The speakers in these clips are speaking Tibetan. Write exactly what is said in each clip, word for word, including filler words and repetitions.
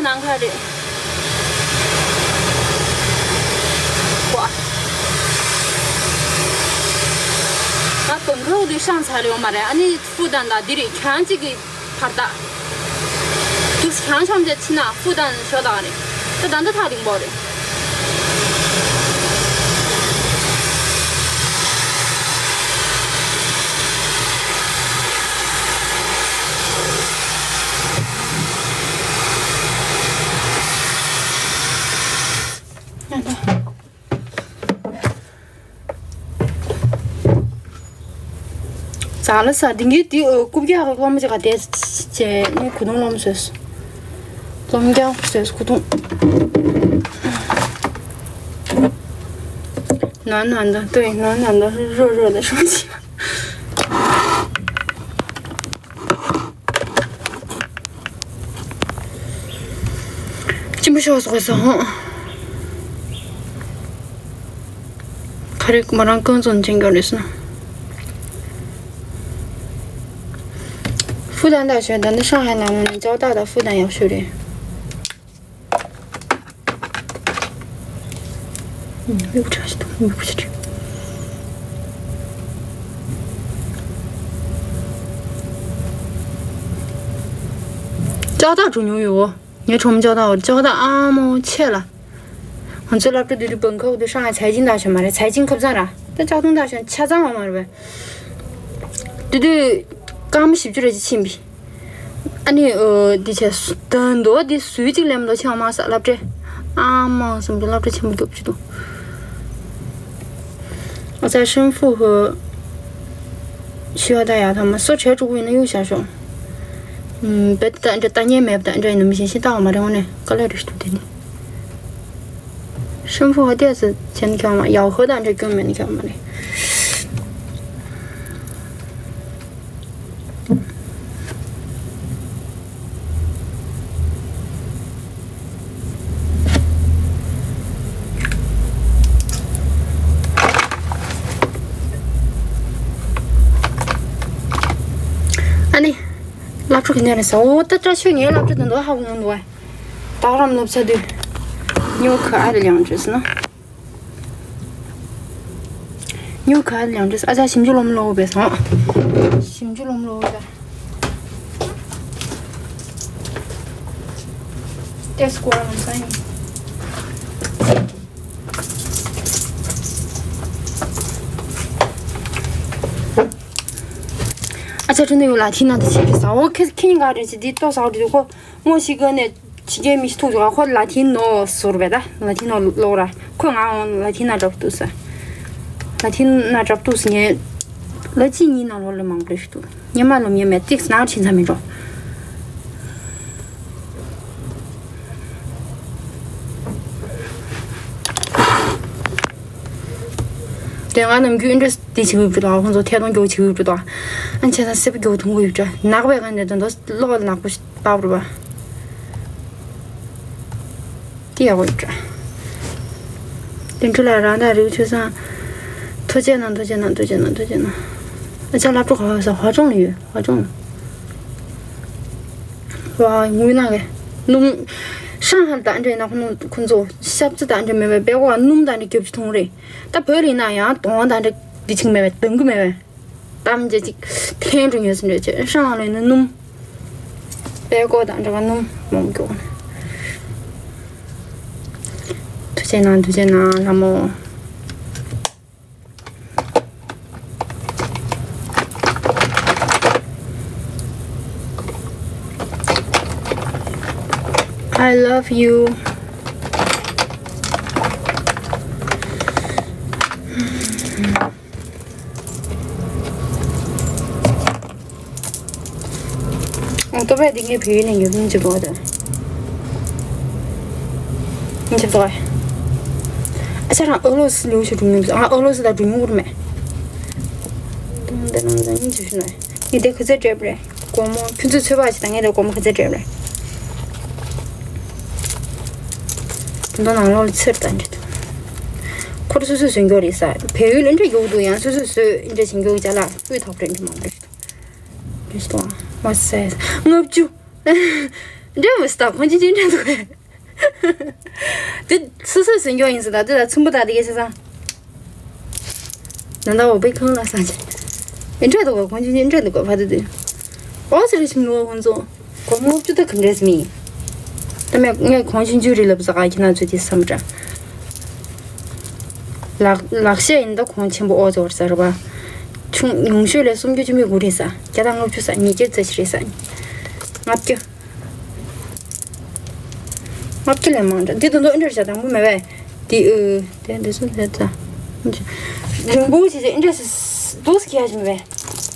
ནང་ཁ་རེད། ཀོ། ང་བང་ཁོག་དེ་ཤང་ཚར་ཡོད་མ་རེད། ཨ་ནི་ཧྥུ་ཏན་དང་འདི་རེད། གྱང་གཅིག་གི་བར་ཐག་དུས་གྱང་ཤོམ་ཅེ་ཕྱིན་ན་ཧྥུ་ཏན་ཤོ་དང་རེད། ད་ད་འདི་ཐག་རིང་པོ་རེད། ཛ་ལ་ས་དེང་གི་དེ་རྐུབ་བཀྱག་གི་སློབ་མ་ཅིག་ག་དེ་བྱས་ནས་གོས་ཐུང་སློབ་མ་བཟོས། སློབ་མ་བཀྱག་བཟོས་གོས་ཐུང་། ནོ་ནོ་ནོ། 对，ནོ་ནོ་ནོ། 弱弱的双脚。 གཅིན་པ་ཤོར་སོང་ཟེར་ཧོ། ག་རེ་མོ་རང་ཀུན་རྫོང་ཅན་གྱི་རེད་ཟེར་ན། ཧྥུ་ཏན་ད་ཞོན་ད་ནི་ཧྲང་ཧའེ་ནང་ནས་ཅའོ་ཏ་དང་ཧྥུ་ཏན་ཡག་ཤོས་རེད། ཨུམ། ཡོད་ཁྲ་ཞིག་འདུག་ཡོད་ཁྲ་ཞིག་ཅའོ་ཏ་འགྲོ་མྱོང་ཡོད། ངའི་ཁྲོམ་ཅོག་དང་ཅོག་དང་ཨ་མོ་ཆེ་ལ། ང་ཚོའི་སློབ་གྲྭ་དེ་དུས་བང་ཁོག་དུ་ཧྲང་ཧའེ་财经大学མ་རེད། 财经 ཁབ་ཚང་ར། ད་ཅོག་ཐུང་大学ཆ་ཚང་བ་མ་རེད་པས། དེ་དུས་སྐར་མ་བཞི་བཅུ་རེ་ཅིག་ཕྱིན་པས། ཨ་ནི་འདི་བྱས་ད་འདོ་འདི་སུའི་གཅིག་ལེམ་འདོ་ཆེ་བ་མ་ས་སློབ་གྲྭ། ཨ་མ་སུམ་གྱི་སློབ་གྲྭ་ཆེན་པོ་རྒྱོབ་ཅི་དུ། ཨ་ཙ་ཧྲིན་ཧྥུ་ཧུ་ཤི་བ་ད་ཡ་ཐ་མ་སོ་བྱས་དྲུག་ཡིན་ན་གཡུག་བྱ་ཤོག་ཨུམ། བེད་ད་འདྲ་ལྟ་ཉན་མེད་པ་ད་འདྲ་ཡིན་ནམ་ཞེན་ཞིན་ལྟ་བ་མ་རེད། འོ་ནས་དཀའ་ལས་རེ་ཞིག་འདུག་དེ་ནི། ཧྲིན་ཧྥུ་ཧུ་དེ་ཚོ་བྱས་ན་ཁྱོད་མ་ཡག་ཧོ་ད་འདྲ་སྐྱོན་མེད་ན་ཁྱོད་མ་རེད། ཨ་ནི། སློབ་གྲོགས་ཀྱི་གནས་ལ་ཟ་འོ་ད་བཀྲ་ཤིས་ངའི་སློབ་གྲོགས་དང་དོ་ཧ་གོ་ངོ་འདུག་བ། ཏག་རམ་སློབ་ཚ་དུས། ཉོ་ཁ་ཨ་རི་ལིང་བྲིས་ན། ཉོ་ཁ་ཨ་རི་ལིང་བྲིས། ཨ་ཅག་ཞིམ་ཆུ་སློབ་མ་སློབ་པས་སོང་། ཞིམ་ཆུ་སློབ་མ་སློབ་པས། ཏེ་སྐོར་ལམ་སང་ཡིན། ཨ་ཅག་ཁྲིན་ཏུ་ཡོད་ལ་ཐི་ན་དེ་ཆེ་གི་ཟ་འོ་ཁེ་ཁེ་ཉིན་ག་རེ་ཆེ་དེ་ཏོ་ཟ་འོ་དེ་ཁོ་མོ་ཞིག་གི་ནས། ཕྱི་རྒྱལ་མི་ཞིག་ཐུག་འདུག་ཁོ་ལ་ཐི་ནོ་ཟུར་བས་ད། ལ་ཐི་ནོ་ལོག་ར། ཁོས་ང་འོང་ལ་ཐི་ན་འགྲོ་འདུག་ས། ལ་ཐི་ན་འགྲོ་འདུག་ས་ངས། ལ་གཅིག་གཉིས་ནང་ལོགས་ལ་མང་པོ་ཞིག་འདུག་ཉི་མ་ལོ་ཉི་མའི་ཏིག་ནང་ཕྱིན་ས་མི་འགྲོ། དེ་ང་ནམ་རྒྱུན་འདྲ་དེ་བྱེད་ཀྱི་ཡོད་འགྲོ། ཁོང་ཚོ་ཐད་གཏོང་རྒྱུ་བྱེད་ཀྱི་ཡོད་འགྲོ། ཨ་ཆེ་ས་སེ་པ་རྒྱུ་ཐུང་གི་ཡོད་འགྲོ། ནག་པའི་ང་འདྲ་དོན་དུ་གློག་ནག་པོ་ཞིག་བཏགས་རུ་བ། དེ་ཡག་པོ་ཡོད་འདྲ། དེ་འཕྲོ་ལ་རང་དང་རིགས་ཆོས་སང་། ཐུགས་རྗེ་གནང་། ཐུགས་རྗེ་གནང་། ཐུགས་རྗེ་གནང་། ཐུགས་རྗེ་གནང་། ཨ་ཅག་སློབ་གྲོགས་ག་བ་ས་ཧོ་ཅོང་ལ་ཡོད། ཧོ་ཅོང་ལ། ཝ་ངུས་ན་གི། སྣུམ། ཧྲང་ཧ་ལ་དང་འདྲ་ཡིན་ན་ཁོ་ནུ་ཁོ་ཚོ་ཤབ་ཙི་དང་འདྲ་མེད་པའི་པད་ཀོ་སྣུམ་དང་འདྲ་རྒྱབ་ཅི་ཐུང་རེད། ད་བོད་ལ་ཡིན་ན་ཡང་དོང་དང་འདྲ་འདི་ཅིག་མེད་པའི་དང་གི་མེད་པའི། གཏམ་རྒྱ་ཅིག་ཐན་འགྲོ་ཉོས་སུ་འདྲ་ཆེ་ཧྲང་ལོས་ནི་སྣུམ། པད་ཀོ་དང་འདྲ་བ་སྣུམ་མང་པོ་ཐུགས་རྗེ་གནང་། ཐུགས་རྗེ་གནང་། ལྷ་མོ། I love you. ཨོ་ཏོ་བས་འདི་ངའི་བུའི་ནས་ཡོད་མིན་གྱི་འགྲོ་དང་། ཡིན་གྱི་འགྲོ། ཨ་ཅག་རང་ཨོ་ལོ་སི་ལུ་ཞུ་འགྲོ་མིན། ཨ་ཨོ་ལོ་སི་ལ་འགྲོ་མྱོང་གི་མེད། དང་དེ་རང་དང་ཉིན་ཞུ་ཞུ་ན། ངས་དེ་ཁུ་ཚེ་སྤྲད་པ་རེད། སྒོར་མོ་ཁྱོད་ཚོས་ཚོད་དཔག་བྱེད་དང་། ངས་དེ་སྒོར་མོ་ཁུ་ཚེ་སྤྲད་པ་རེད། དོན་དག་ནང་ལོགས་ལ་ཚེར་དང་འདྲ་འདུག་ཁོ་རང་སོ་སོས་བཟོས་མགྱོགས་རེད་ས། བལ་ཡུལ་ལ་འདྲ་མགྱོགས་འདུག་ཡང་སོ་སོས་བཟོས་འདྲ་བྱེད་མགྱོགས་ཅ་ལག་སྤུས་དག་འདྲ་འདྲ་མང་འདྲ་ཞིག་འདུག་རེད་ཤི་དང་། མ་ཟད་ལྔ་བཅུ། འདྲ་མི་སྟབས་ཁོང་ཅི་ཅི་འདྲ་འདུག་དེ་སོ་སོས་ཟིན་སྐྱོ་ཡིན་ཟེར། ད་དེ་ལ་ཚུམ་པོ་དང་དེ་གས་ཆ་ཚང་། ད་ལྟ་འོ་པའི་ཁང་ལ་ས་ཆ་ཨེ་འདྲ་འདུག་ཁོང་ཅི་ཅི་འདྲ་འདུག་ཕ་དེ་དེ་ཨོ་ཟེར་ཞིམ་ལོ་ཁོང་ཚོ་གོ་མོ་བཅུ་ད་ག་འདྲས་མི། ད་མེད་ངས་གོང་ཆུང་ཆུང་རི་ལབ་ཟ་ག་ཁྱི་ན་ཚོད་དེ་བསམ་དྲ། ལག་ལག་ཤེས་ཡིན་ད་གོང་ཆེན་པོ་ཨོ་ཟེར་བར་ཟ་ར་བ། ཆུང་ཉུང་ཤོས་ལས་སུམ་ཅུ་ཅུ་མི་དགུ་རེད་ས། བརྒྱ་དང་ལྔ་བཅུ་ས་ཉིས་བརྒྱ་རྩ་བཞི་རེད་ས། ལྔ་བརྒྱ། ལྔ་བརྒྱ་ལས་མང་དྲ་འདི་དུ་འདུག་ཨེ་འདྲ་བྱ་དང་པོ་མེད་པས། འདི་ཨུ། དེ་འདི་སུ་དེ་ཙ། རིང་པོ་བྱེད་ཅེས་ཨེ་འདྲ་སུ་དུས་ཁྱི་ཡ་ཞིག་མེད་པས།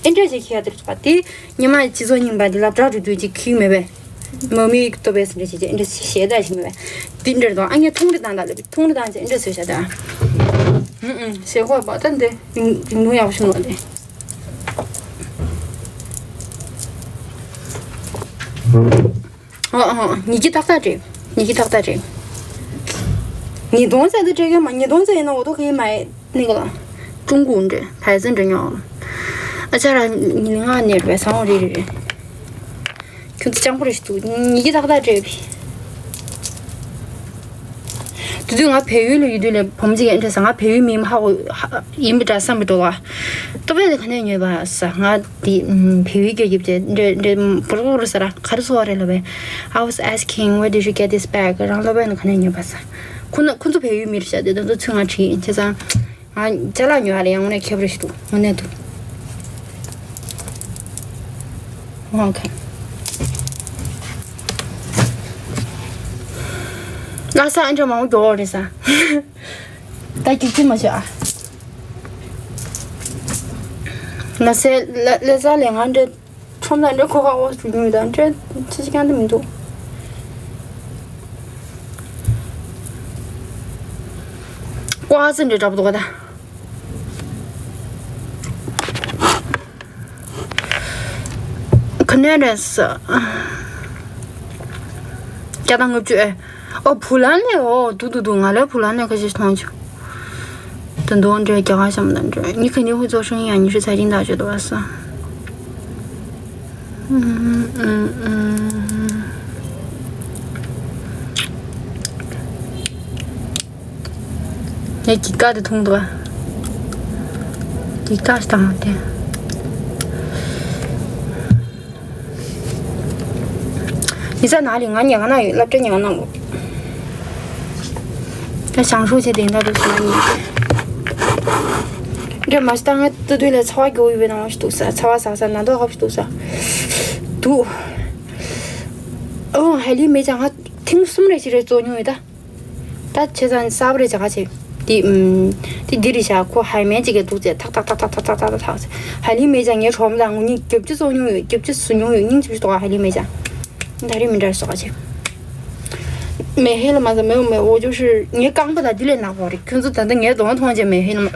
ཨེ་འདྲ་བྱེད་ཁྱི་ཡ་དེར་ཚོགས་པ་དེ། ཉི་མ་སྤྱི་ཚོགས་རྙིང་པ་འདི་ལབ་དྲག་རུ་དུས་ཀྱི་ཁྱི་མེད་པས། མ་མི་ཏོ་བས་འདྲ་བྱེད་ཅེས་ཨེ་འདྲ་ཞེ་དྲག་ཞིག་མེད་པས། འདི་འདྲ་དང་ཨ་ངས་ཐུང་རི་དང་ད་ལབ་ཐུང་རི་དང་ཅེས་ཨེ་འདྲ་བཟོས་བྱ་དང་། ཨུ་ཨུ་ཞེ་ཁོག་པ་ད་འདི་རིང་རིང་ཐུང་ཡག་པོ་ཞིག་ནོ་དེ། ཨོ་ཨོ་ཉི་ཁྱི་ཏག་ཏག་རེད། ཉི་ཁྱི་ཏག་ཏག་རེད། ཉིས་སྟོང་ཙམ་དུ་སྤྲད་མཁན་མ་ཉིས་སྟོང་ཙམ་ཡིན་ན་འོ་ཏོ་གི་མ་ནི་ག་ལ། ཀྲུང་གོ་འདྲ་ཕལ་ཆེར་འདྲ་ཉོ། ཨ་ཅག་ར་ཉི་ལི་ང་ནེར་བས་སང་རེ་རེ་རེ། ཁྱོད་ཚོ་སྤྱང་པོ་རེ་ཞིག་འདུག་ཉི་ཁྱི་ཏག་ཏག་སྤྲད་པས། དེ་དུས་ང་བལ་ཡུལ་ལ་ཡོད་དུས་ལས་བུ་མོ་གཅིག་གིས་འདྲ་ཟ་ང་བལ་ཡུལ་མི་ཧ་གོ་ཡིན་པ་འདྲ་བསམ་པའི་འགྲོ་བ། ཏོ་བས་དེ་ག་ནས་ཉོས་པ་ཟ་ང་དེ་བལ་ཡུལ་སྐད་རྒྱབ་ཅེས་འདྲ་འདྲ་བུར་བུར་ཟ་ར་ག་རེ་ཟོ་བ་རེད་ལབ་པས། I was asking where did you get this bag? རང་ལབ་པས་ནི་ག་ནས་ཉོས་པ་ཟ། ཁོ་ན་ཁོ་ཚོ་བལ་ཡུལ་མི་རེད་ཤག་དེ་དོན་དུ་ཚུལ་ང་དྲིས་ཡིན་བྱས་ཙང་། ང་ཅ་ལག་ཉོ་བ་ལ་ཡང་དངོས་གནས་ཁྱད་པར་ཞིག་འདུག་དངོས་གནས་འདུག་ཨོ་ཁེ། ལྷ་ས་ཨ་འདྲ་མང་པོ་མགྱོགས་རེད་ས། ད་རྒྱུག་ཅི་མ་བྱ། ལྷ་སའི་ལྷ་ལྷ་ས་ལས་ང་འདྲ་ཁྲོམ་ད་འདྲ་ཁོ་ཁ་འོག་ཞུ་རྒྱུ་མི་ད་འདྲ་ཅི་ཅི་ཀྱང་དུ་མི་འདུག་ཀོ་ཧ་ཙི་འདྲ་འདྲ་པོ་འདུག་ག་ད། ཁ་ནས་རེད་ས། བརྒྱ་དང་ལྔ་བཅུ་ཨེ། ཨོ་བུ་ལ་ནས་ཨོ་དུ་དུ་དུ་ང་ལ་བུ་ལ་ནས་ཁ་ཤས་མཐོང་ཆུ། དུ་འདོན་འདྲ་རྒྱ་གར་བྱམས་དང་འདྲ་ཉི་ཁ་ནི་ཧུ་ཚོ་ཧྲིང་ཡང་ཉི་ཧྲི་ཚ་ཅིང་ད་ཆོད་དུ་བ་ས། ངས་གི་ཀ་དེ་མཐོང་འདུག་ག་གི་ཀ་ཞིག་དང་དེ། མི་ཚ་ན་ལི་ང་ཉལ་ཁ་ན་ཡོད་སློབ་གྲྭ་ཉལ་ཁ་ན་ངོ་། ད་ཞང་ཧྲུའུ་ཆེ་དེ་འདྲ་འདུག་ས་ཉི། འདྲ་མ་ཞིག་ད་ང་ཏུ་དུས་ལ་ཚ་བ་རྒྱུ་ཡོད་པའི་ནང་ཞིག་འདུག་ས་ཚ་བ་ཟ་ས་ན་དོ་ཧབ་ཞིག་འདུག་ས། དུ། ཨོ་ཧ་ལི་མེ་ཅང་ང་ཐེངས་གསུམ་རེ་ཞིག་རེ་བཙོ་མྱོང་ཡོད་ད། ད་བྱས་ཙང་གསར་པ་རེ་བྱ་ག་བྱེད། དེ་ཨུམ། དེ་འདི་རེད་བཞག་ཁོ་ཧའི་མན་ཅིག་གི་འདུག་ཚེ་ཐག་ཐག་ཐག་ཐག་ཐག་ཐག་ཐག་ཐག་ཚེ། ཧའི་ལི་མེ་ཅང་ངའི་གྲོགས་མོ་དང་ངུ་གཉིས་རྒྱབ་ཅི་བཙོ་མྱོང་ཡོད་རྒྱབ་ཅི་བཟོ་མྱོང་ཡོད་སྙིང་རྗེ་པོ་ཞིག་འདུག་ཧའི་ལི་མེ་ཅང་། ད་རེས་མི་འདྲ་བཟོ་ག་བྱེད། མེ་ཧེ་ལ་མ་ཟ་མེ་འོ་མེ་འོ་ཅོ་ཧྲི་ངའི་རྐང་པ་ད་འདི་ལས་ནག་པོ་རེད། ཁྱོད་ཚོ་ད་ལྟ་ངའི་གདོང་མཐོང་བྱས་མེ་ཧེ་ལ་མ་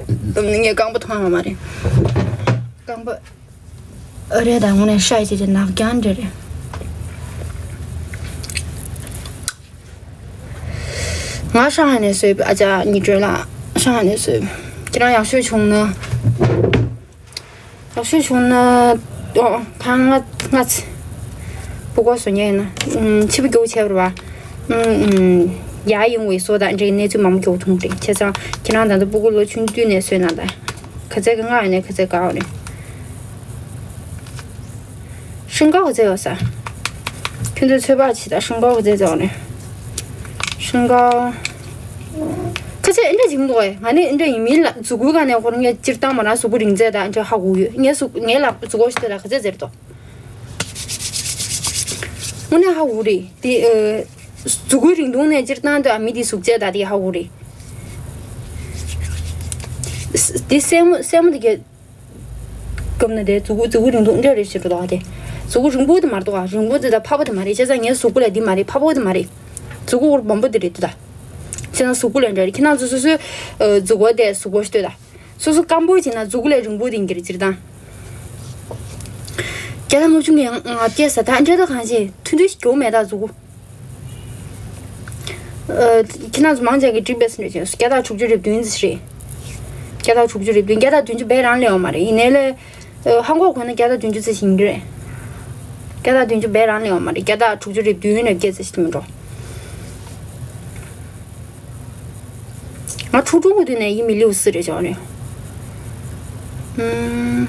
ངའི་རྐང་པ་མཐོང་ཡོད་མ་རེད། རྐང་པ་ཨ་རེད་ད་དངོས་གནས་ཧྲ་ཡི་བྱེད་ཀྱི་ནག་རྐྱང་འདྲ་རེད། ང་ཧྲང་ཧའེ་ནས་བཟོས་ཨ་ཅག་ཉི་སྒྲོན་ལགས་ཧྲང་ཧའེ་ནས་བཟོས། ཁྱེད་རང་ཡག་ཤོས་བྱུང་ན། ཡག་ཤོས་བྱུང་ན། ཨོ་ཁ་ང་ང་ཚ། སྤུ་གུ་བཟོ་ཉན་ཡིན་ན། ཕྱི་པོ་རྒྱུག་བྱས་པ་རེད་བ། ཡ་ཡིན་བའི་བཟོ་དང་འདྲའི་གནས་ཚུལ་མང་པོ་རྒྱུག་ཐུང་རེད་བྱས་ཙང་ཁྱེད་རང་ད་ལྟ་སྤུ་གུ་ལོ་ཆུང་དུས་ནས་བཟོས་ན་ད། ག་ཚད་ཀྱི་སྔགས་ཡོད་ནས་ག་ཚད་དགའ་བ་རེད། ཤིང་ཀ་ག་ཚད་ཡོད་ས། ཁྱོད་ཚོས་ཚོད་དཔག་བྱེད་ད་ཤིང་ཀ་ག་ཚད་ཡོད་ནས། ཤིང་ཀ་ཁ་ཆེ་ཨེ་འདྲ་ཡིན་འདུག་ཨེ། ང་ནི་ཨེ་འདྲ་ཡིན་མིན་ལ་གཟུགས་པོའི་སྒང་ནས་ཧོར་ངས་སྤྱིར་བཏང་མ་རང་གཟུགས་པོ་རིང་ཚད་དང་ཨེ་འདྲ་ཧ་གོ་ཡོད། ངའི་གཟུགས་ངའི་ལག་གཟུགས་པོ་ཞིག་དེ་ལ་ག་ཚད་ཟེར་ཏོ། དངོས་གནས་ཧ་གོ་རེད་དེ། གཟུགས་པོའི་རིང་ཐུང་ནས་སྤྱིར་བཏང་དུ་ཨ་མི་དེ་གཟུགས་ཚད་དང་དེ་ཧ་གོ་རེད། དེ་སེན་མོ་སེན་མོ་དེ་གས། སྐབས་ན་དེ་གཟུགས་པོ་གཟུགས་པོ་རིང་ཐུང་འདྲ་རེད་ཞེས་འགྲོ་འདུག་ཨ་དེ། གཟུགས་པོ་རིང་པོ་དེ་མ་རེད་འདུག་ཨ། རིང་པོ་དེ་དང་ཕག་པ་དེ་མ་རེད་བྱས་ཙང་ངའི་གཟུགས་པོ་ལ་འདི་མ་རེད་ཕག་པ་དེ་མ་རེད། གཟུགས་པོ་སྦོམ་པོ་དེ་རེད་འདུག་ད། བྱས་ན་གཟུགས་པོ་ལ་འདྲ་རེད་ཁྱེད་རང་ཚོ་སོ་སོའི་གཟུགས་པོ་དེ་གཟུགས་པོ་ཞིག་ལྟོས་ད། སོ་སོ་སྐམ་པོ་བྱས་ན་གཟུགས་པོ་ལས་རིང་པོ་དེ་ཡིན་གྱི་རེད་སྤྱིར་བཏང་། བརྒྱ་དང་ལྔ་བཅུ་ང་བརྒྱད་ས་ད་འདྲ་ད་གང་ཞིག་ཐུང་ཐུང་ཞིག་གྱོ་མེད་ད་གཟུགས་པོ། ཁྱེད་རང་ཚོ་མང་ཆེ་གི་ཌི་བེ་སི་འདྲ་བྱས་བརྒྱ་དང་དྲུག་ཅུ་རེ་བདུན་ཙམ་རེད། བརྒྱ་དང་དྲུག་ཅུ་རེ་བདུན་བརྒྱ་དང་བདུན་ཅུ་བས་རང་ལས་ཡོད་མ་རེད་ཡིན་ནའི་ལས། ཧང་གོ་གོ་ན་བརྒྱ་དང་བདུན་ཅུ་ཙམ་ཞིག་ཡིན་གྱི་རེད། བརྒྱ་དང་བདུན་ཅུ་རྦད་རང་ལེན་ཡོད་མ་རེད། བརྒྱ་དང་དྲུག་ཅུ་རེ་བདུན་རེ་བརྒྱད་ཙམ་ཞིག་མི་འགྲོ། ང་ཁྲུག་ཁྲུག་གི་དུས་ནས་ཡིད་མི་ལེའུ་སི་རེ་ཅོག་རེ། ཨུམ།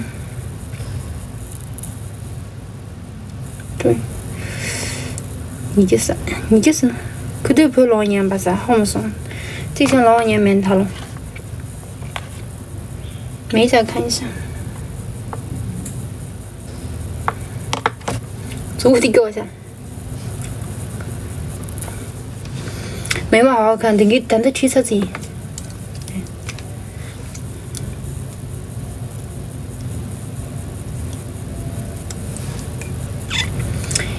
ཉི་རྒྱ་ས། ཉི་རྒྱ་ས། ཁུ་དུས་བོད་ལོག་ཉན་པ་ས་ཧོམ་སོང་། ཚིག་ཆེན་ལོག་ཉན་མེན་ཐ་ལོ། མེ་ས་ཁན་ས། ཙུག་ཏི་ཀྱོ་ས། མེ་མ་ཧ་ཁ་འདི་གི་ད་ལྟ་ཁྲིད་ས་ཚི།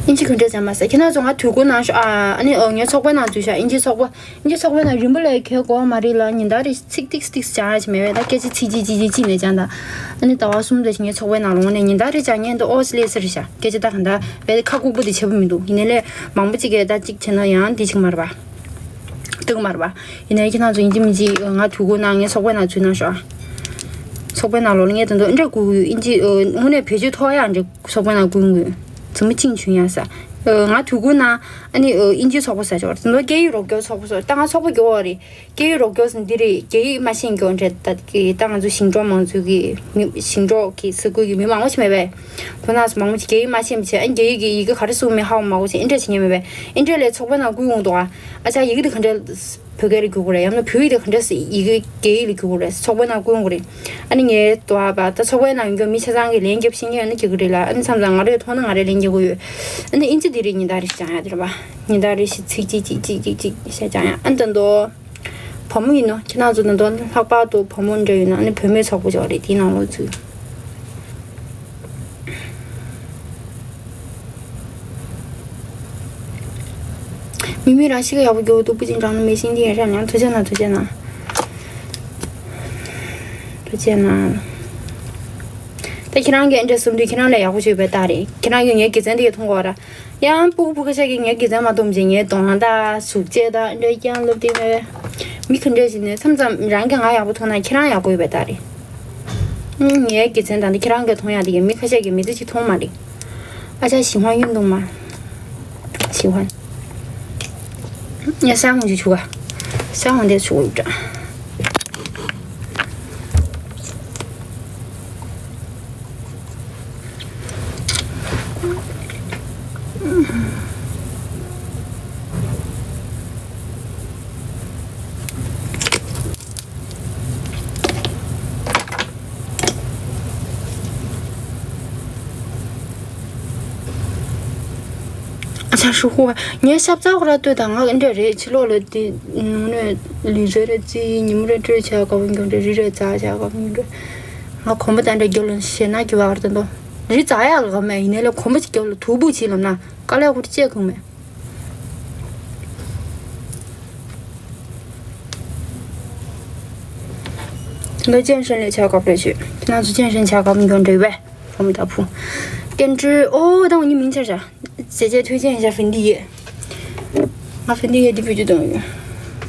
ཨིན་ཇི་ག་འདྲས་ཟ་མ་ཟ། ཁྱེད་རང་ཚོ་ང་དུས་འཁོར་ནང་ཤོག་ཨ། ཨ་ནི་ཨོ་ངའི་ཚོགས་པའི་ནང་འཛུལ་ཤག་ཨིན་ཇི་ཚོགས་པ། ཨིན་ཇི་ཚོགས་པའི་ནང་རིན་པོ་ལས་ཁྱེད་གོ་མ་རེད་ལ། ཉིན་ལྟར་རེ་ཚིག་ཏིག་ཏིག་སྦྱང་ཡ་ཞིག་མེད་པས། ད་སྐད་ཆ་ཚིག་གཅིག་གཅིག་གཅིག་གཅིག་ནས་སྦྱང་ད། ཨ་ནི་ཟླ་བ་གསུམ་རེ་ཞིག་ངའི་ཚོགས་པའི་ནང་ལོངས་ནས་ཉིན་ལྟར་རེ་སྦྱང་ངས་འདི་ཨོ་སི་ལེ་སི་རེ་ཤག་སྐད་ཆ་ད་གང་ད་བས་ཁ་ལྐུགས་པོ་དེ་བྱེད་པོ་མི་འདུག་ཡིན་ནའི་ལས་མང་པོ་གཅིག་གིས་ད་གཅིག་བྱས་ན་ཡང་འདི་ཅིག་མ་རེད་པ། སྡུག་མ་རེད་པ། ཡིན་ནའི་ཁྱེད་རང་ཚོ་ཡིན་གཅིག་མིན་གཅིག་ང་དུས་འཁོར་ནང་ངའི་ཚོགས་པའི་ནང་འཛུལ་གནང་ཤོག་ཨ། ཚོགས་པའི་ནང་ལོགས་ལ་ངས་དེ་འདྲ་འདྲ་སྒུག་གི་ཡོད། ཨིན་ཇི་ཨ་དངོས་གནས་བེད་སྤྱོད་ཐོགས་ཡག་འདྲ་ཚོགས་པའི་ནང་སྒུག་གི་ཡོད། ཙི་མ་ཅིང་ཆུན་ཡ་ས། ཨ་ང་དུས་འཁོར་ནང་ཨ་ནི་ཨ་ཨིན་ཇི་ཚོགས་པ་ས་ཆོག་དེ་འདྲ་སྐད་ཡིག་རོགས་སྐྱོར་ཚོགས་པ་ས། ད་ང་ཚོགས་པ་རྒྱོ་བ་རེད། སྐད་ཡིག་རོགས་སྐྱོར་ཟེར་འདི་རེད། སྐད་ཡིག་མ་ཤེས་མཁན་འདྲ་ད་གི་ད་ང་ཚོ་ཞིང་འབྲོག་མང་ཚོགས་ཀྱི་མི་ཞིང་འབྲོག་གི་ས་ཁུལ་གྱི་མི་མང་པོ་ཞིག་མེད་པས། ཁོ་ན་ཚོ་མང་པོ་ཞིག་སྐད་ཡིག་མ་ཤེས་པ་བྱས། ཨ་སྐད་ཡིག་གི་ཡི་གེ་ག་རེ་གསུངས་མིན་ཧ་གོ་མ་གོ་བྱས་ཨེ་འདྲ་བྱེད་མཁན་མེད་པས། ཨེ་འདྲ་ལས་ཚོགས་པའི་ནང་བསྐུལ་ཡོང་འདུག་ཨ། ཨ་ཅག་ཡི་གེ་འདི་ག་འདྲ་བོད་སྐད་ལ་བསྒྱུར་དགོས་རེད། ཡང་ན་བོད་ཡིག་འདི་ག་འདྲ་ཡི་གེ་སྐད་ཡིག་ལ་བསྒྱུར་དགོས་རེད། ཚོགས་པའི་ནང་བསྐུལ་ཡོང་གི་རེད། ཨ་ནི་ངའི་དོ་ཨ་པ་ད་ཚོགས་པའི་ནང་ཡོང་མཁན་མི་ཆ་ཚང་གིས་ལན་རྒྱབ་ཤེས་མཁན་ཡོད་ན་རྒྱག་གི་རེད་ལ། ཨ་ནི་མཚམས་མཚམས་ང་རས་མཐོང་ན་ང་རས་ལན་རྒྱག་གི་ཡོད། ཨ་ནི་ཨིན་ཇི་འདི་རེད། ཉིན་ལྟར་རེ་ཞིག་སྦྱང་ཡ་དེ་རེད་པ། ཉིན་ལྟར་རེ་ཞིག་ཚིག་གཅིག་གཅིག་གཅིག་གཅིག་གཅིག་ཞེས་སྦྱང་ཡ། ཨ་ནི་ད་དོ། བུ་མོ་ཡིན་ནོ། ཁྱེད་རང་ཚོ་ད་དུང་ལྷག་པར་དུ་བུ་མོ་འདྲ་ཡོད་ན་ཨ་ནི་བུད་མེད་ཚོགས་པ་ཅིག་རེད། དེའི་ནང་ལོགས་ཚུད། མི་མི་རང་ཤི་ག་ཡག་པོ་རྒྱུག་སྟུག་པོ་ཅིག་འགྲམ་ལ་མེ་ཤིང་འདི་ཡང་ར་ཉང་ཐུགས་རྗེ་གནང་། ཐུགས་རྗེ་གནང་། ཐུགས་རྗེ་གནང་། ད་ཁྱེད་རང་གིས་འདྲ་གསུམ་དུས་ཁྱེད་རང་ལས་ཡག་པོ་བྱོས་པའི་རྟགས་རེད། ཁྱེད་རང་གིས་ངའི་དགེ་མཚན་དེ་ག་མཐོང་གོ་ར། ཡང་སྤུ་གུ་ཕྲུ་གུ་ཤ་གི་ངའི་དགེ་མཚན་མ་མཐོང་བྱས་ངའི་གདོང་དང་གཟུགས་བྱད་དང་འདྲ་རྐྱང་སློབ་དེ་མེད་པས། མི་ག་འདྲ་ཞིག་ནས་མཚམས་མཚམས་རང་གིས་ང་ཡག་པོ་མཐོང་ན་ཁྱེད་རང་ཡག་པོ་ཡོད་པའི་རྟགས་རེད། ངའི་དགེ་མཚན་དང་འདི་ཁྱེད་རང་གིས་མཐོང་ཡག་དེ་གས་མི་ཁ་ཤས་ཀྱིས་མི་ཚེ་གཅིག་མཐོང་མ་རེད། ཨ་ཅག་ཞི་བ་ཡོད་འདུག་མ། ཞི་བ། ངས་ས་ཧོང་ཅིག་བྱུག་ག་ས་ཧོང་དེ་བྱུག་འགྲོ། ཨ་ཅག་ཧྲུ་ཧུ་བ། ངའི་ཤབ་ཚ་ཁོ་ར་ལྟོས་དང་ང་འདྲ་རེད། ཕྱི་ལོགས་ལ་དེ་ནུ་ནུ་ལུས་རྩལ་རེ་རྩིས་ཉིན་མོ་རེ་སྤྲོད་བྱ་དགའ་པོ་འགྱོ་འདྲ་རི་རེ་རྩ་བྱ་དགའ་པོ་འགྱོ་འདྲ། ང་གོམ་པ་དང་འདྲ་རྒྱབ་ལ་ཞེད་སྣང་སྐྱེ་བ་གར་དུ་འདུག་རི་རྩ་ཡག་ལ་ག་མེད་ཡིན་ནའི་ལ་གོམ་པ་ཅིག་རྒྱབ་ལ་དུག་སྦུག་ཅིག་ལབ་ན་དཀའ་ལས་ཁུར་བཅད་ཁུག་མེད། ད་ལྟ་ཅན་ཧྲན་ལས་བྱ་དགའ་པོ་རེ་བྱོས། ཁྱེད་རང་ཚོ་ཅན་ཧྲན་བྱ་དགའ་པོ་འགྱོ་འདྲ་ཡོད་པས། ཧོམ་ད་ཕུ། ཀན་ཀྲི་ཨོ་ད་ངོ་ཉིད་མིང་ཆར་བྱ། ཟེར་བྱས་ཐོས་ཅན་ཡིན་ཤ་ཧྥིན་དི་ཡེ། ང་ཧྥིན་དི་ཡེ་འདི་བེད་སྤྱོད་གཏོང་ཡོད།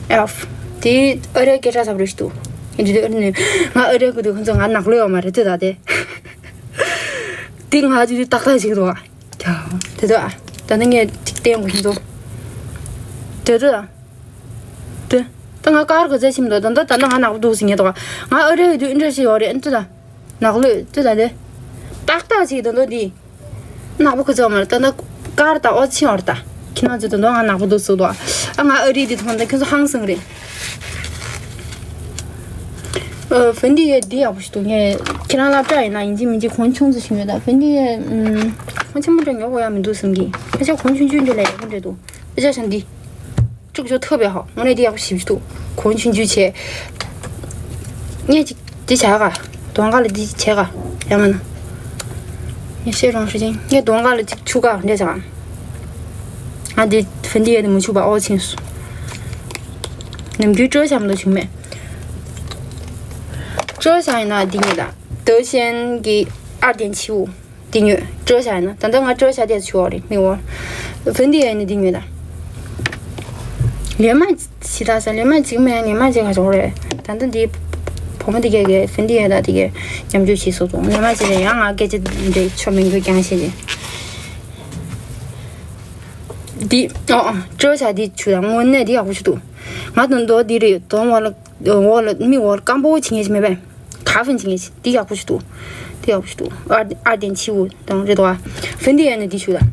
ཨེ་ཨོ། དེ་ཨ་རིའི་སྐད་གྲགས་ཚ་པོ་རེད་ཤི་འདུག་ཡིན་དུས་ཨ་རི་ནས་ང་ཨ་རིའི་ཁུ་དུ་ཁོ་ཚོ་ང་ནག་ལོས་ཡོད་མ་རེད་དེ་ད་དེ། དེ་ང་དུས་དུས་ཏག་ཏག་ཅིག་འདུག་ཨ། དེ་དུས་ཨ། ད་ནི་ངས་ཅིག་བསྟན་དགོས་ཁྱེད་ཚོ། དེ་དུས་ཨ། དེ། ད་ང་ཀར་ག་ཚད་ཕྱིན་འདུག་ད་ད་ད་ང་ནག་པོ་འདུག་ཟེར་ངེས་འདུག་ང་ཨ་རིའི་དུས་འདྲ་ཞིག་ཡོད་རེད་ཨ་དུས་ད། ནག་ལོས་དུས་ད་དེ། ཏག་ཏག་ཅིག་ད་འདུག་དེ། ནག་པོ་ཁོ་ཚོ་མར་ལྟ་ན་དཀར་དང་ཨོ་ཆི་བར་ལྟ། ཁྱེད་རང་ཚོ་དོན་དག་ང་ནག་པོ་འདུག་ཟེར་འདུག་ཨ་ང་ཨ་རི་འདི་མཐོང་ད་ཁྱོད་ཚོ་ཧང་སང་རེད། ཨ་ཧྥིན་དི་ཡེ་འདི་ཡག་པོ་ཞིག་འདུག་ངས་ཁྱེད་རང་སློབ་གྲྭ་ཡིན་ན་ཡིན་གཅིག་མིན་གཅིག་གོང་ཆུང་ཙམ་ཞིག་ཡོད་ད་ཧྥིན་དི་ཡེ་ཨམ། གོང་ཆེན་པོ་འདྲ་ཉོ་དགོས་ཡ་མི་འདུག་བསམ་གི་ཁ་ཤས་གོང་ཆུང་ཆུང་འདྲ་ལས་ཡག་པོ་འདྲ་འདུག་ཨ་ཅག་ཤང་འདི། ཅུག་ཅུག་ཐབས་ཡ་ཧོ་དངོས་གནས་འདི་ཡག་པོ་ཞིབ་འདུག་གོང་ཆུང་ཆུང་བྱས། ངས་ཅིག་འདི་བྱ་ག་གདོང་ཁ་ལ་འདི་བྱས་ག་ཡ་མ་ན། ངས་བཤད་རོང་ཧྲི་ཅན་ངས་གདོང་ཁ་ལ་ཅིག་ཆུ་ག་འདྲ་བྱ་ག་ང་འདི་ཧྥིན་དི་ཡེ་འདི་མ་ཆུ་བ་ཨོ་ཆིན་སུ། ནམ་རྒྱུན་སྤྲོད་བྱ་མ་འདུག་བྱུང་མེད། སྤྲོད་བྱ་ཡིན་ན་འདི་ཉིད་ལ་德鲜གི་二点七五། འདི་ཉོས་སྤྲོད་བྱ་ཡིན་ན་ད་ལྟ་ང་སྤྲོད་བྱ་དེ་ཆུ་བ་རེད་མི་འོ། ཧྥིན་དི་ཡེ་ནི་འདི་ཉོས་ད། ལེ་མ་ཇི་ད་ས་ལེ་མ་ཇི་མེད་ལེ་མ་ཇི་ག་ཆོག་རེད། ད་ལྟ་འདི་བུ་མོ་འདི་གས་གས་ཧྥིན་དི་ཡེ་ད་འདི་གས་མཉམ་སྤྱོད་བྱེད་སོ་ཙང་ལེ་མ་ཇི་རེད་ཡང་ང་སྐད་ཆ་འདྲེ་ཆོ་མི་འགྱོ་རྐྱང་བྱེད་ཅེ། འདི་ཨོ་ཨོ་སྤྲོ་བྱ་འདི་བྱུག་དང་། དངོས་གནས་འདི་ཡག་པོ་ཞིག་འདུག། ང་དང་དོ་འདི་རེད། དོན་འོག་ལ་འོག་ལ་མིག་འོག་ལ་སྐམ་པོ་བྱེད་མཁན་ཞིག་མེད་པས། ག་ཕན་བྱེད་མཁན་ཞིག་འདི་ཡག་པོ་ཞིག་འདུག། འདི་ཡག་པོ་ཞིག་འདུག། ཨར་ཨར་ཏེན་ཆི་འུ་དང་རེད་དོ། ཨ་ཧྥན་ཏི་ཡ་ནི་འདི་བྱུག་དང་།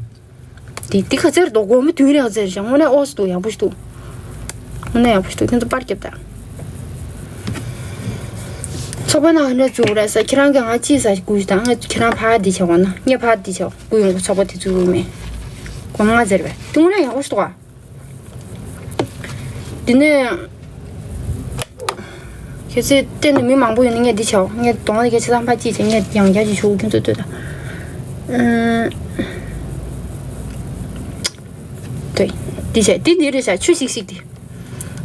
འདི་འདི་ག་ཚོད་འདུག། སྒོར་མོ་བདུན་རེ་ག་ཚོད་རེད་ཤག། དངོས་གནས་ཨོ་སི་འདུག། ཡག་པོ་ཞིག་འདུག། དངོས་གནས་ཡག་པོ་ཞིག་འདུག། ཁྱེད་ཚོ་པར་རྒྱབ་དང་། ཚོགས་པ་ནང་ག་འདྲ་བཙུགས་རེད་ཟེར། ཁྱེད་རང་གིས་ང་ཅི་ཟ་ཞིག་བསྐུར་ཞིག་དང་། ང་ཁྱེད་རང་ཕར་འདི་བྱ་བ་ན་ངས་ཕར་འདི་བྱ་བ་བསྐུར་ཡོང་གི། ཚོགས་པ་དེ་བཙུགས་ཡོད་མེད། སྒོར་མོ་ལྔ་ཟེར་བས། དེ་དངོས་གནས་ཡག་པོ་ཞིག་འདུག་ཨ། དེ་ནས་གལ་སྲིད་གཏན་ནས་མི་མང་པོ་ཡོད་ན་ངས་འདི་བྱའོ། ངས་གདོང་ལ་གལ་ཆེ་ཚང་ཕར་ཅིག་བྱས། ངས་ཡང་བསྐྱར་ཅིག་བྱུག། ཁྱོད་ཚོ་ལྟོས་དང་། ཨ། ལྟོས། འདི་བྱས། འདི་འདི་རེད་ཤག། ཆུ་ཤིག་ཤིག་འདི།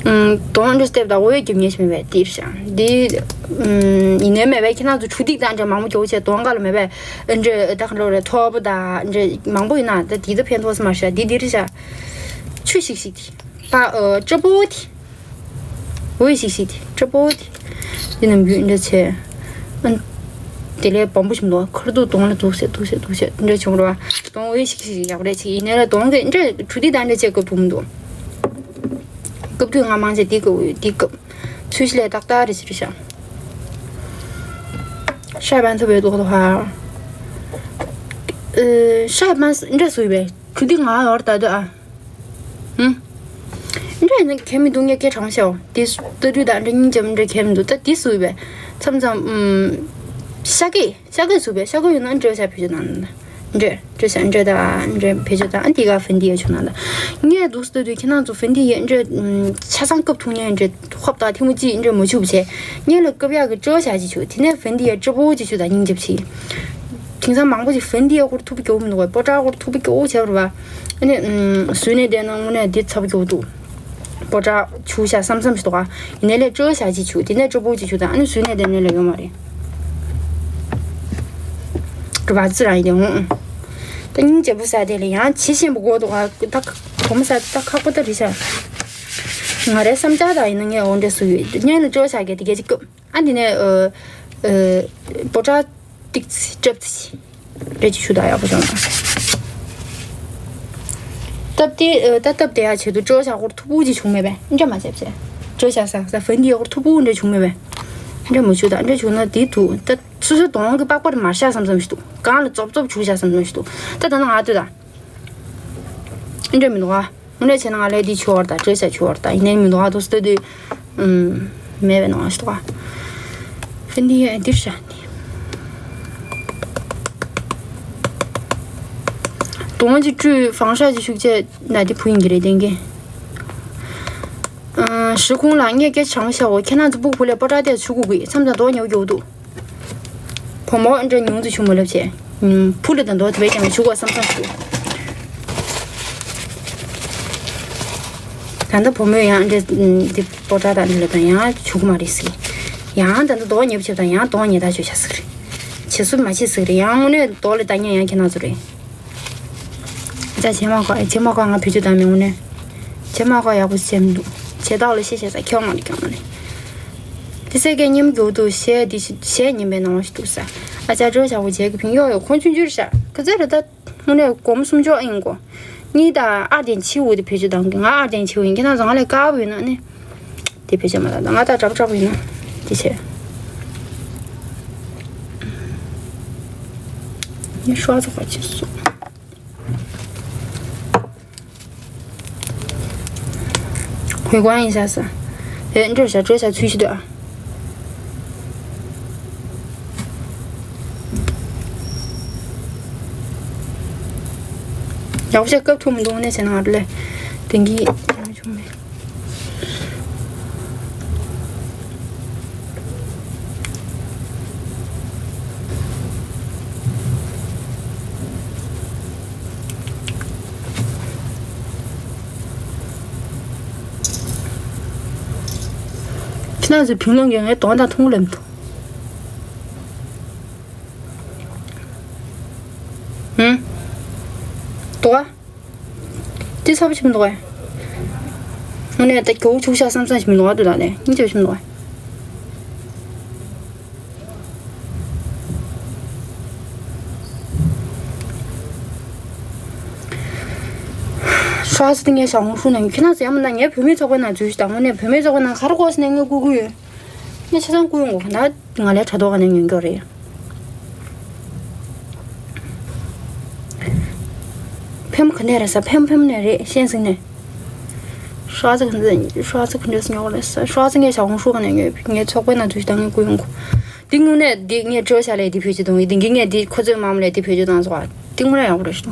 ཨམ། གདོང་འདྲ་སྟེབས་དང་འོ་ཡོད་རྒྱུ་ཉེ་ཞིག་མེད་པས། འདི་རེད་ཤག། འདི། ཨམ། ཡིན་ནའི་མེད་པས། ཁྱེད་རང་ཚོ་གྲོ་ཐིགས་དང་འདྲ་མང་པོ་རྒྱོབ་བྱས། གདོང་ཁ་ལ་མེད་པས། འདྲ་ད་ག་འདྲ་རེད། ཐོར་བུ་དང་འདྲ་མང་པོ་ཡིན་ན་ད་འདི་ད་ཕན་ཐོགས་ས་མ་རེད་ཤག། འདི་འདི་རེད་ཤག། ཆུ་ཤིག་ཤིག་འདི། ད་ཨ་སྤྲ་པོ་དེ། འོད་ཞིག་ཞིག་དེ་སྤྲ་པོ་དེ། དེ་རྣམས་རྒྱུན་འདྲ་ཆེ། ཨ། དེ་ལས་སྦོམ་པོ་ཞིག་འདུག། ཁར་འདུག། གདོང་ལ་འདུག་སེ་འདུག་སེ་འདུག་སེ་འདྲ་བྱུང་ར། གདོང་འོད་ཞིག་ཞིག་ཡག་རེད་ཆེ། ཡིན་ནའི་ལ་གདོང་གི་འདྲ་གྲོ་ཐིགས་དང་འདྲ་ཆེ་སྐབས་བུ་མི་འདུག། སྐབས་དུས་ང་མང་ཆེ་འདི་སྐབས་འདི་སྐབས། ཚོས་གཞི་ལས་ཏག་ཏག་རེད་ཟེར་ཤག། ཧྲའེ་པན་ཐུབ་པའི་ལོག་ཏུ་ཧ། ཨ། ཧྲའེ་པན་འདྲ་བཟོས་པས། གྲོ་ཐིགས་ང་ཡོར་ད་དུ་ཨ། ཧུམ། འདྲ་ཡིན་ན་གལ་མི་འདུག། ངས་སྐད་གྲགས་ཤའོ། དེ་ལྟ་དུས་དང་འདྲ་སྙིང་རྗེ་མོ་འདྲ་གལ་མི་འདུག། ད་དེ་བཟོས་པས། མཚམས་མཚམས། ཨུམ། ཤ་སྐད་ཤ་སྐད་བཟོས་པས། ཤ་སྐད་ཡོད་ན་འདྲ་བྱ་བེད་སྤྱོད་གནང་ན། འདྲ་འདྲ་བྱ་འདྲ་ད་འདྲ་བེད་སྤྱོད་གནང་། ཨ་འདི་ག་ཧྥན་ཏི་ཡ་བྱུག་གནང་ད། ངས་འདུག་ལྟ་དུས་ཁྱེད་རང་ཚོ་ཧྥན་ཏི་ཡ་འདྲ། ཨུམ། ཆ་ཚང་སྐབས་ཐུང་ཉན་འདྲ། ཧོབ་ད་ཐེངས་མ་གཅིག་འདྲ་མ་བྱུག་བྱས། ངས་ལ་སྐབས་ཡག་གི་སྤྲོ་བྱ་ཅིག་བྱུག། དེ་ནས་ཧྥན་ཏི་ཡ་སྤྲ་པོ་ཅིག་བྱུག་ད་སྙིང་རྗེ་པོ་ཆེ། དེང་སང་མང་པོ་ཅིག་ཧྥན་ཏི་ཡ་སྐོར་ཐུབ་པ་སྐྱོ་བོ་མི་འདུག་གས། སྤོ་ཊ་སྐོར་ཐུབ་པ་སྐྱོ་བོ་བྱས་པ་རེད་པ། ཨ་ནི། ཨུམ། བཟོས་ནས་བསྡད་ན་དངོས་གནས་འདི་ཚ་པོ་སྐྱོ་བོ་འདུག། སྤོ་ཊ་བྱུག་ཤག་བསམ་བསམ་ཞིག་འདུག་ག། ཡིན་ནའི་ལས་སྤྲོ་བྱ་ཅིག་བྱུག། དེ་ནས་སྤྲ་པོ་ཅིག་བྱུག་ད། ཨ་ནི་བཟོས་ནས་བསྡད་ནས་ལས་ཡོད་མ་རེད། གྲུབ་པ་ཙི་རང་ཡིན་ཏེ་འོང་། ད་སྙིང་རྗེ་པོ་ཟ་དེ་ལས་ཡང་ཇི་ཞིམ་པོ་དགོས་འདུག་ག། ད་གོང་མ་ཟ་ད་ཁག་པོ་ད་རེད་ཤག། ང་རའི་བསམ་འཆར་ད་ཡིན་ན་ངས་འོ་འདྲ་བཟོས་ཡོད། སྙན་ལ་སྤྲོ་བྱ་གི་དེ་གས་ཅིག་སྐབས། ཨ་འདི་ནས་ཨ་ཨ་སྤོ་ཊ་ཏིག་ཙི་ཅབ་ཙི་རེ་ཅིག་ཆུ་དག་ཡག་པོ་བྱུང་ན། སྟབས་དེ་ཨ་ད་སྟབས་བདེ་ཡག་ཆེད་དུ་སྤྲོ་བྱ་སྐོར་མཐུག་པོ་ཅིག་བྱུང་མེད་པས། འདྲ་མ་བྱས་བྱས། སྤྲོ་བྱ་ས་ས་ཧྥན་ཏི་ཡ་སྐོར་མཐུག་པོ་འདྲ་བྱུང་མེད་པས། འདྲ་མ་བྱུང་ད། འདྲ་བྱུང་ན་དེ་འདུག། ད་སོ་སོའི་གདོང་གི་པགས་པར་མར་ཤག་བསམ་བསམ་ཞིག་འདུག། གང་ལ་རྩོབ་རྩོབ་བྱུག་ཤག་བསམ་བསམ་ཞིག་འདུག། ད་ད་ན་ང་ལྟོས་ད། འདྲ་མི་འདུག་ཨ། དངོས་གནས་བྱས་ན་ང་ལས་འདི་ཆུ་བར་དང་སྤྲོ་བྱ་ཆུ་བར་དང་ཡིན་ནའི་མི་འདུག་ཨ། དུ་སྟོད་དུས། ཨུམ། མེད་པའི་ནང་ཞིག་འདུག་ཨ། ཧྥན་ཏི་ཡ་འདིར་བཞག་ནས། དོང་གི་བཀྲུས་བང་ཤ་གི་ཤུགས་ཆེ་ན་དེ་བུ་ཡིན་གྱི་རེད་ལྟས་ཀྱི། ཨ། ཞི་ཁུང་ལ་ངས་སྐད་ཆ་བྱང་བྱའོ། ཁྱེད་རང་ཚོ་སྤུ་གུ་ལས་སྤོ་ཊ་དེ་ཆུ་གུ་གུ་མཚམས་མཚམས་རྡོ་ཉོ་རྒྱུ་འདུག། བུ་མོ་འདྲ་ཉུང་དུ་ཆུ་མ་ལབ་བྱས། ཨུམ། ཕུ་ལ་དང་རྡོ་དེ་བས་ཀྱང་ཆུ་གོ་བསམ་བསམ་ཞུ། ད་ལྟ་བུ་མོས་ཡང་འདྲ་འདི་སྤོ་ཊ་དང་འདི་ལ་དང་ཡང་ཆུ་གུ་མ་རེད་ཟིག། ཡང་ད་ལྟ་རྡོ་ཉེ་བྱེད་དང་ཡང་རྡོ་ཉེ་ད་ཆུ་ཆ་ཟིག་རེད། བྱེད་སུ་མ་བྱེད་ཟིག་རེད། ཡང་དངོས་གནས་རྡོ་ལ་ལྟ་ཉན་ཡང་ཁྱེད་རང་ཚོ་རེད། ད་བྱེ་མ་ཁོ་བྱེ་མ་ཁོ་ང་བེད་སྤྱོད་བཏང་མེད་དངོས་གནས། བྱེ་མ་ཁོ་ཡག་པོ་བྱེད་མི་འདུག། བྱེ་བདག་ལ་ཤེས་བྱེད་ས་ཁྱོད་མ་རེད་ཀྱང་མ་རེད། དེ་སེ་གའི་ཉིམ་རྒྱུག་འདུག་གཞས་འདི་གཞས་ཉིན་པའི་ནང་ཞིག་འདུག་ས། ཨ་ཅག་སྒྲོལ་ཞག་པོ་བྱེད་ཀྱི་ཕིང་གཡོག་ཡོད་ཁོང་ཆུང་ཆུང་རེད་ཤག་ག་ཚོད་རེད་ད། དངོས་གནས་སྒོར་མོ་སུམ་ཅུ་ཨིན་གོ། གཉིས་དང་ཨར་ཏེན་ཆི་འུ་དེ་བེད་སྤྱོད་གཏང་གི། ང་ཨར་ཏེན་ཆི་འུ་ཡིན། ཁྱེད་རང་ཚོ་ང་ལས་དཀར་པོ་ཡོད་ན་ནི། དེ་བེད་སྤྱོད་མ་གཏང་། ད་ང་ད་དྲག་པོ་དྲག་པོ་ཡིན་ན། དེ་བྱས། ངས་ཧྲོ་ཚོ་ག་ཅིག་སོང་། ཧུའེ་ཀོང་ཡིན་ཤག་ས། དེ་འགྲོ་ཤག་འགྲོ་ཤག་ཚུལ་ཤིག་འདུག་ཨ། ཡག་པོ་བྱས་སྐབས་ཐུབ་མི་འདུག་ནས་བྱས་ན་ང་ལས་དེང་གི་བྱུང་མེད། ཁྱེད་རང་ཚོའི་བུ་ལོན་གྱིས་ངའི་གདོང་དང་མཐོང་ལེམ་ཐུབ། ཧུམ། དོ། དེ་ཚ་པོ་ཞིག་མི་འདུག་གས། དངོས་གནས་ད་གྱོད་ཆུག་ཤག་བསམ་བསམ་ཞིག་མི་འདུག་ག། དུ་ད་ནས་སྙིང་རྗེ་ཞིག་མི་འདུག་གས། ཧྲ་ཙི་དེ་ངས་ཞག་དགོང་ཧྲུག་ནས་ཁྱེད་རང་ཚོ་ཡང་མིན་ན་ངའི་བུད་མེད་ཚོགས་པའི་ནང་འཛུལ་ཞིག་དང་དངོས་གནས་བུད་མེད་ཚོགས་པའི་ནང་ག་རེ་གོ་ཟེར་ནས་ངས་བསྐུར་གི་ཡོད། ངས་ཆ་ཚང་བསྐུར་ཡོང་གོ་ད་ང་ལས་དྲ་ཐོག་ག་ནས་ཉོན་སྐྱོར་རེད། ཕེམ་ག་ནས་རེད་ས། ཕེམ་ཕེམ་ནས་རེད། ཤེས་ཟིན་ནས། ཧྲ་ཙི་ག་ནས་ཧྲ་ཙི་ག་འདྲས་ཉོ་གི་རེད་ས། ཧྲ་ཙི་ངས་ཞག་དགོང་ཧྲུག་ག་ནས་ཉོས། ངའི་ཚོགས་པའི་ནང་འཛུལ་ཞིག་དང་ངས་བསྐུར་ཡོང་གོ། འདི་དངོས་གནས་འདི་ངས་སྤྲོད་བྱ་ལས་འདི་བེད་སྤྱོད་གཏོང་གི། འདི་གི་ངས་འདི་ཁོ་ཚོའི་མ་མོ་ལས་འདི་བེད་སྤྱོད་བཏང་སོང་བ། འདི་དངོས་གནས་ཡག་པོ་རེད་ཤག